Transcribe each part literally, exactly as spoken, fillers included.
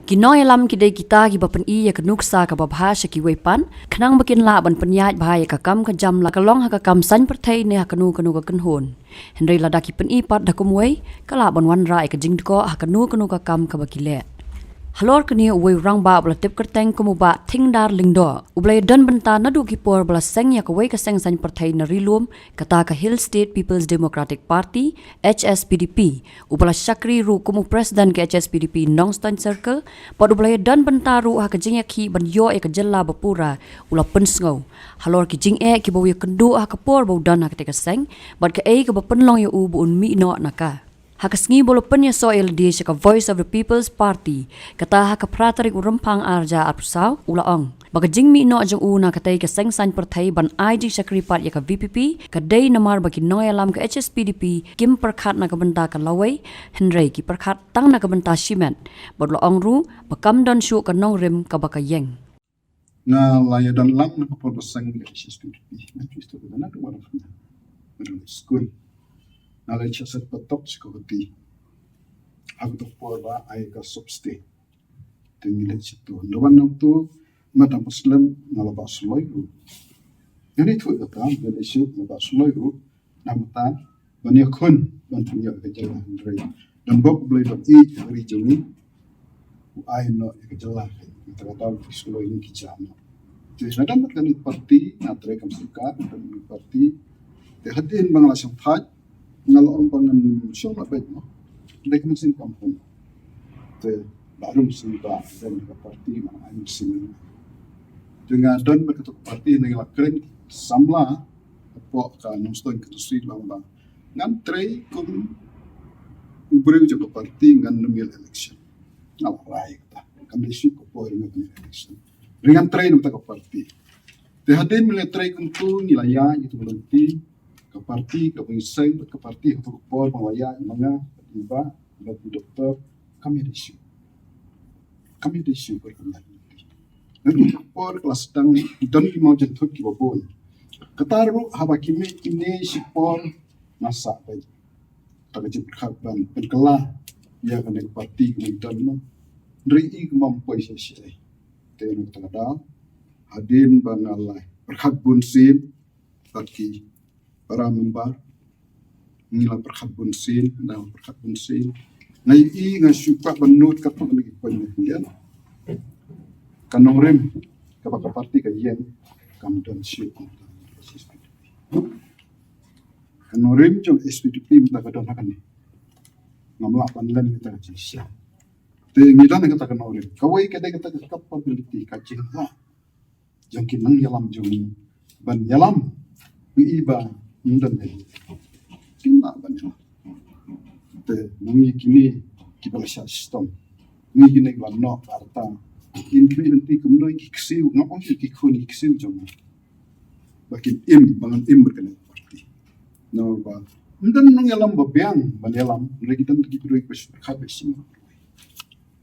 Ki nongïalam ki dei kita kiba pyni ïa ka nuksa kaba bha sha kiwei pat, khnang ba kin lah ban pynïaid bha ïa ka kam ka jam, la ka long ha ka kam saiñ pyrthei ne ha kano kano ka kynhun. Hynrei lada ki pyni pat da kumwei, ka lah ban wanrah ïa ka jingdkoh ha kano kano ka kam kaba ki leh. Halor kane, uwei u rangbah uba la tip kyrteng kum u Bah Thingdar Lyngdoh, uba la ïadon bynta naduh ki por ba la seng ïa kawei ka seng saiñ pyrthei na Ri Lum, kata ka Hill State People's Democratic Party, H S P D P, uba la shakri ruh kum u President ka H S P D P Nongstoiñ Circle, bad uba la ïadon bynta ruh ha ka jingïakhih ban ïoh ïa ka jylla ba pura, u la pynsngew halor ki jingeh kiba u ïakynduh ha ka por ba u don ha katei ka seng, bad kaei kaba pynlong ïa u ba un mih noh na ka. Ha ka sngi ba u la pynïasoh ïa lade sha ka Voice of the People's Party, kata ha ka phra tarik u Rymphang arhajar arphew saw, u la ong ba ka jingmih noh jong u na katei ka seng saiñ pyrthei ban ai jingshakri pat ïa ka V P P, ka dei namar ba ki nongïalam ka H S P D P kim pyrkhat na ka bynta ka lawei, hynrei ki pyrkhat tang na ka bynta shimet. Bad u la ong ruh ba kam don shuh ka nongrim kaba ka ïeng. Nga la ïadon lang na ka por ba seng ka H S P D P. Nga phi stu ka na tu wala khana. Middle school. Nga la ïa sat patok sha ka kti. Ha ka por ba ai ka substate. Te ngi leit sha tu. Nda wan nang tu, ma dang ba slem, nga la ba sloi ruh. Nga ni tu kata, nga leit sha, nga ba sloi ruh. Namar ta, ban ïakhun, ban pynïoh ka jylla hynrei. Don bok Blei ba ïeit ka ri jong ngi. U ai noh ïa ka jylla. Kata ka daw ki skuloi ngi ki jam noh. Te na dang mat kane parti, na trei kam sorkar, na dang mat parti. Te hadien ba nga la shong thait, nga la ong ba ngan shong la beit noh. Dei ka mynsiem kam pun. Te ba rum sien ba, dei ka parti, ma ai mynsiem. Te nga don ba kata ka parti, nga la kren samla, hapoh ka Nongstoiñ Constituency lang ba ngan trei kum u briew jong ka parti, ngan nym ïa election. Nga la rai kata. Kam dei shuh ka por ngan nym ïa election. Ri ngan trei namar ka parti. Te hadien ba la trei kum tu ngi la ïa itu lynti ka parti, ka bun seng ka parti, ka por ba la ïa ma nga, ba, ba doktor, kam ïa dei shuh. Kam ïa dei shuh ka lynti. Nanti ka por ka la sdang don ki mawjat thut kiba bun. Kata ruh haba ki mih kine shipor nga sah beit. Ta ka jingpyrkhat ban pynkylla ïa kane ka parti ka mih don noh. Hynrei i kumba ym poi sha sha ei. Te na kata ka daw hadien ba nga la pyrkhat bun sien bad ki para member, ngi la pyrkhat bun sien, ngi la pyrkhat bun sien. Nga ïohi nga shu kwah ban nud katto katne ki point ne pyndiat. Ka nongrim kaba ka parti ka ïeng kam don shuh. Ka nongrim jong H S P D P mynta ka don ha kane. Ngam lah ban len kata ka jingshisha. Te ngi don kata ka nongrim. Kawei ka dei kata ka capability, ka jinglah jong ki nongïalam jong ngi ban ïalam. Ngi i ba ngi don ne kim lah ban ïalam. Te ngi kine kiba la shah shitom, ngi kine kiba noh arta, kin kine lynti kumno ki ksiew, ngam ong ki khun ki ksiew jong ngi ba kin im, ba ngan im bad kane ka parti. Namar ba ym don nongïalam ba biang ban ïalam, hynrei ki don ki briew ba shu pyrkhat ba shim.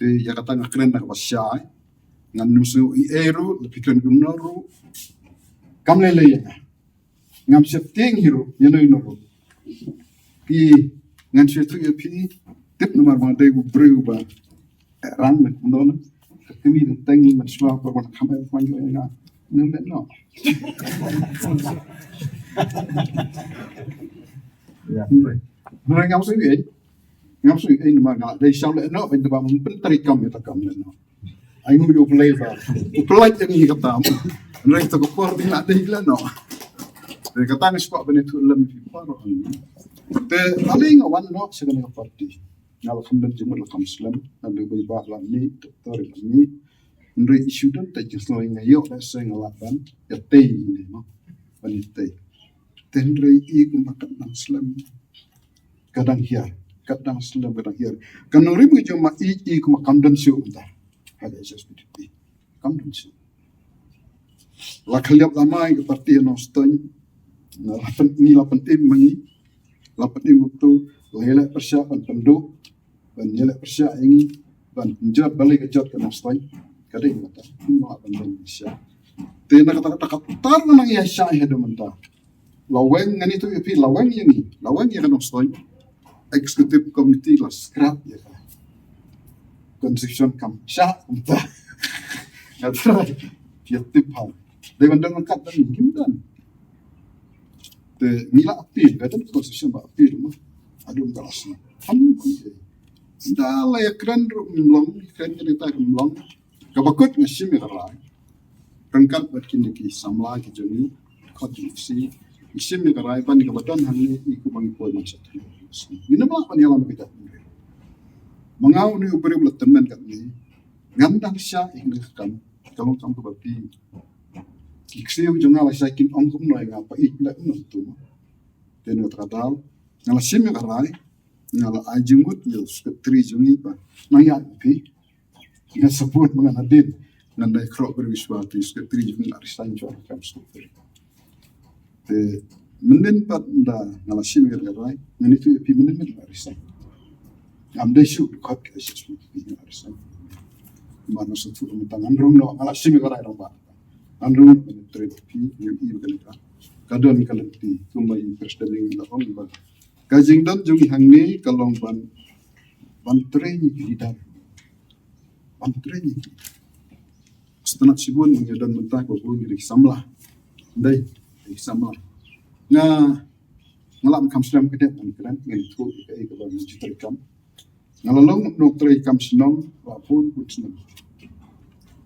Te ïa kata nga kren na kaba shai. Ngan nym sngew ei ei ruh, lada phi kren kumno ruh, kam lei lei ïa nga. Ngam sheptieng hi ruh ïano ïano ruh. Phi, ngan shu ïathuh ïa phi, tip namar ba nga dei u briew ba eh, rang ne kumno na. Ka kmie teng teng mynshuwa ba ban kham eh, ban ïoh ïa nga. Ngan leh noh. Ïa, hynrei, hynrei ngam sngew ei. Ngam sngew ei namar nga dei shu leh noh, ban da ba pyntrei kam ïa ta kam leh noh. Ai ngu ïa U Blei ba u pyllait ïa ngi kata. Hynrei ta ka por dei na dei leh noh. Te kata nga shu kwah ban ïathuh lem ïa phi baroh. Te ale nga wan noh sha kane ka parti. Nga la kham don jingmut, la kham slem, nga dei bai ba la mih, doktor la mih. Hynrei i shu don te jingsngew nga ïoh lehse nga lah ban ïatei ne mo. Ban ïatei. Te hynrei i kumba ka dang slem. Ka dang hiar, ka dang slem, ka dang hiar. Ka nongrim ka jong ma i, i kumba kam don shuh mynta ha ka H S P D P. Kam don shuh. La khlieh la mai ka parti Nongstoiñ. La pyn, ngi la pynim ma ngi. La pynim uto, la ïaleh pyrshah ban pynduh, ban ïaleh pyrshah ïa ngi, ban pynjot balei ka jot ka Nongstoiñ. Ka dei kata, ngi la ban don pyrshah. Te na kata, kata, kata tar na nang ïa shah ïa haduh mynta. La weng, ngan ïathuh ïa phi, la weng ïa ngi, la weng ïa ka Nongstoiñ. Executive Committee la scrap ïa ka. constitution kam shah kumta. Nga try. Phi ïa tip ha. Dei ban don kat don kim don. Te ngi la appeal, ka don constitution ba appeal mo. Adum ka la sna. Ham. Da la ïa kren ruh mlong, kren kren ta mlong. Kaba kut nga shim ïa ka rai. Ryngkat bad kine ki samla ki jong ngi, kot jong ngi, ngi shim ïa ka rai ban kaba don hangne i kumba ngi poi man sha. Ngi nym lah ban ïalam kita. Ma nga une u briew ba la tymmen katne. Ngam dang sha ïa kane ka kam, ka long kam kaba phi. Ki ksiew jong nga la sha kin ong kumno ïa nga, pa ïeit leh kumno tu. Te na kata ka daw nga la shim ïa ka rai, nga la ai jingmut ïa u secretary jong ngi ba nang ïaid phi. Nga support ma nga nadien. Ngan dei khroh bri wiswa te secretary jong ngi la resign shuwa kam secretary. Te mynnin pat da nga la shim ïa ka rai, ngan ïathuh ïa phi mynnin mynnin la resign. Ngam dei shuh dkhot ka S S P P nga la resign. Ba nga sa thuh mynta ngan rung noh, nga la shim ïa ka rai rangbah. Ngan rung noh ban trei bad phi, ïa i ba ka lynti. Ka don ka lynti kumba i president ngi la ong ba ka jingdon jong ngi hangne ka long ban, ban trei ïa ki leader. Ban trei ïa ki. Sngewtynnat shibun ngi don mynta ba bun ngi dei ki samla. Dei, dei ki samla. Nga, nga la kham slem ka dep ban kren, ngan ïathuh ïa kaei kaba ngi ju trei kam. Nga la long nongtrei kam shnong ba bun bun snem.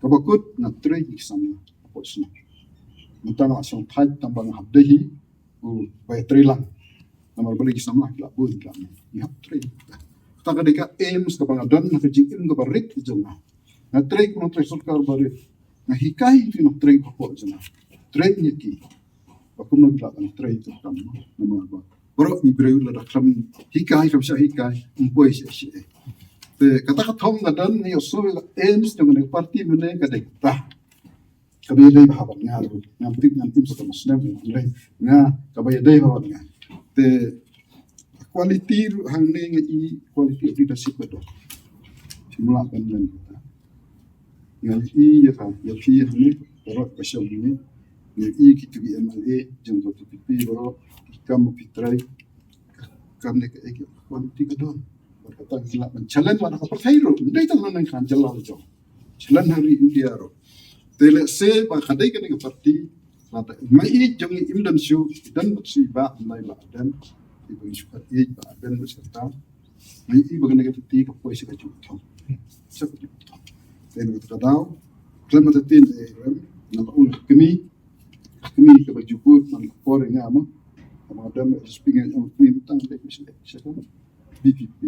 Kaba kut nga trei ïa ki samla hapoh shnong. Mynta nga la shong thait tang ba nga hap dei hi u ba ïatrei lang. Namar balei ki samla ki la bun ki la mih. Ngi hap trei. Kata ka dei ka aims kaba nga don ha ka jingim kaba rit ka jong nga. Nga trei kum nongtrei sorkar ba rit. Nga hikai ki nongtrei hapoh jong nga. Trei ïa ki. Ba kumno ki la ban trei tu kam namar ba baroh ngi briew lada khlem hikai, khlem shah hikai, ym poi sha sha. Te kata ka thong ka don ngi ïohsngew ïa ka aims jong kane ka party mynne ka dei kata. Kaba ïadei bha bad nga ruh. Ngam tip ngan im sa kaba snem ngan leh. Nga kaba ïadei bha bad nga. Te quality ruh hangne nga i quality of leadership ba don. Phim lah ban len kata. Nga i ïa ka, ïa phi hangne, baroh ba shong hangne. Nga i kito ki M L A jong ka V P P baroh, ki kam ba phi trei. Kam ne ka, eh, ka quality ka don. Bad kata ngi lah ban challenge bad ka pyrthei ruh. Ym dei tang na nongkhan jylla la jong. Challenge ha ri India ruh. Te lehse ba ka dei kane ka party. Lada ma i jong i im don shuh, i don bad shi ba, nai ba don. I ba shu ka i ba don bad shi ta. Ma i ba kane ka party ka poi shi ka juk thong. Shi ka juk thong. Te na kata ka daw. Khlem ma ta tin e rem. Na la ul kmi. Kmi ka ba jukut man ka por nga mo. Ka ba don bad shi pingan ong kmi tang dei shi. Shi ka. B P P.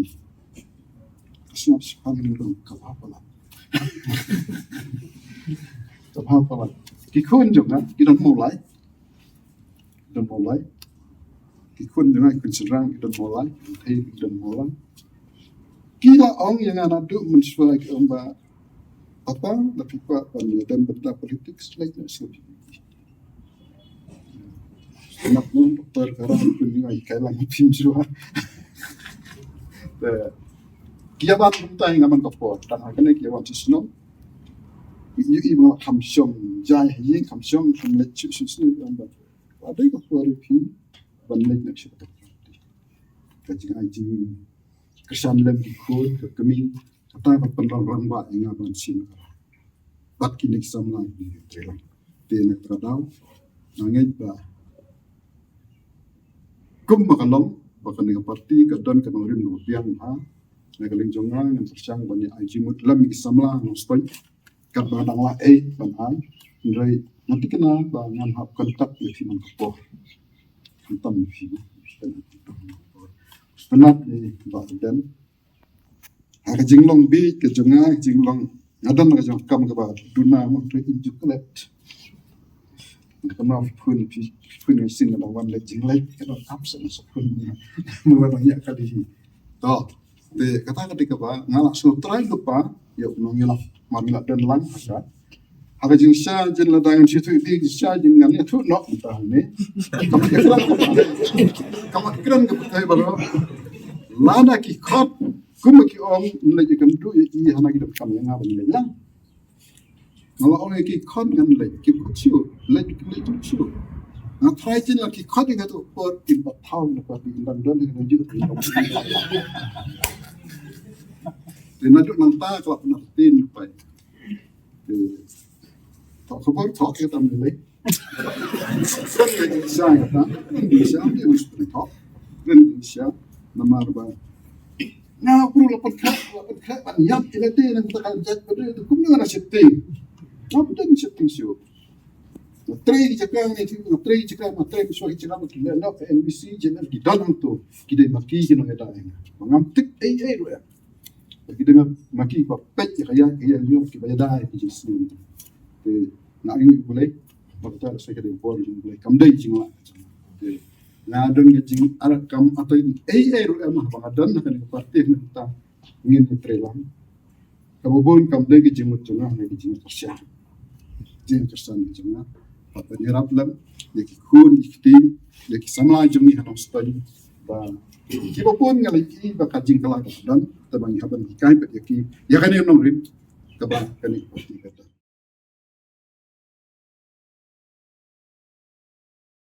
Ka sngap sngap ngi dong ka ba pala. Ka ba pala. Ki khun jong nga, ki don Mawlai. Ki don Mawlai. Ki khun jong nga, ki khun shynrang, ki don Mawlai. Ki thei, ki don Mawlai. Ki la ong ïa nga naduh mynshuwa ki ong ba, papa, da phi kwah ban ïa don bynta politics, leit noh sha B P P. Mat nong doktor ka ram pun ni ai kai lang pin jua. Te, ki ïa ban kumta nga man ka por, tang ha kane ki ïa ban shisnong. Ïa i ba kham shong jai ha ïing, kham shong, kham leit shu shu shu ïa ban. Ba dei ka por ïa phi ban leit na shu. Ka jingai jing kyrshan lem ki khun, ka kmie, kata ka pynlong rangbah ïa nga ban shim ka. Bad kine ki samla ki trei lang. Te na kata ka daw, nga ngeit ba kum ba ka long, ba kane ka party ka don ka nongrim kaba biang ha. Na ka liang jong nga ngan pyrshang ban ïa ai jingmut lem ïa ki samla Nongstoiñ. Katba dang lah ei ban ai. Hynrei nga thikna ba ngan hap contact ïa phi man ka por. Khamtam ïa phi. Sngewtynnat ïa Bah Ardent. Ha ka jinglong bieit ka jong nga, ka jinglong nga don ka jong kam kaba duna mo, to in ju klet. Ka nong phun phi, phun ngi sing ka dang wan leit jingleit, ka dang absent sa phun. Mo ba dang ïa ka dei. To, te kata ka dei kaba nga la sngewthuh lypa ïa u nongïalam. Mar ngi la don lang ha ka. Ha ka jingshisha jin lada ngan shu thuh ïa ka jingshisha jin ngan ïathuh noh mynta hangne. Ka mat ka kren ka pyrthei, ka mat ka kren ka pyrthei baroh. Lada ki khot kumba ki ong, ym leit ïakynduh ïa i, hana ki donkam ïa nga ban leit lang. Nga la ong ïa ki khot ngan leit, kim khot shuh, leit kim leit kim shuh. Nga tharai jin la ki khot ïa nga tu por kim pat thaw na ka dei, ngan don ïa nga ju. Te naduh nangta ka la pynartin pat. Te, to khubor to ka tam ni lei. Ren ka jingshisha kata, ren ka jingshisha, te mesti to. Ren ka jingshisha, namar ba nga bru la pynkhah, la pynkhah ban ïap ïa lade nangta ka jait ba dei, te kumno nga sheptieng. Nga pynsheptieng shuh. Nga trei ki jaka, nga trei ki jaka, nga trei ki jaka, nga trei ki jaka, ki leh noh ka N B C, ki don hangto, ki dei ma ki ki nongïada ïa nga. Ba ngam tip ei ei ruh ïa. Ki dei ma ki ba peit ïa ka ïa, ka ïa ïoh ki ba ïada ïa ki jingsneng. Te nga ïohi U Blei, ba kata sa ka dei bor jong U Blei, kam dei jinglah. Te nga don ka jingarap kam atai ei ei ruh ïa ma ba nga don ha kane ka parti, ha kane ka parti ngin ïatrei lang. Kaba bun kam dei ka jingmut jong nga, ka jingkyrshan. Jingkyrshan jong nga. Ba ban ïarap lang ïa ki khun, ïa ki kti, ïa ki samla jong ngi ha Nongstoiñ. Ba kiba bun nga la ïohi ba ka jingkylla ka don, te ba ngi hap ban hikai pat ïa ki, ïa kane ka nongrim kaba kane ka parti ka don.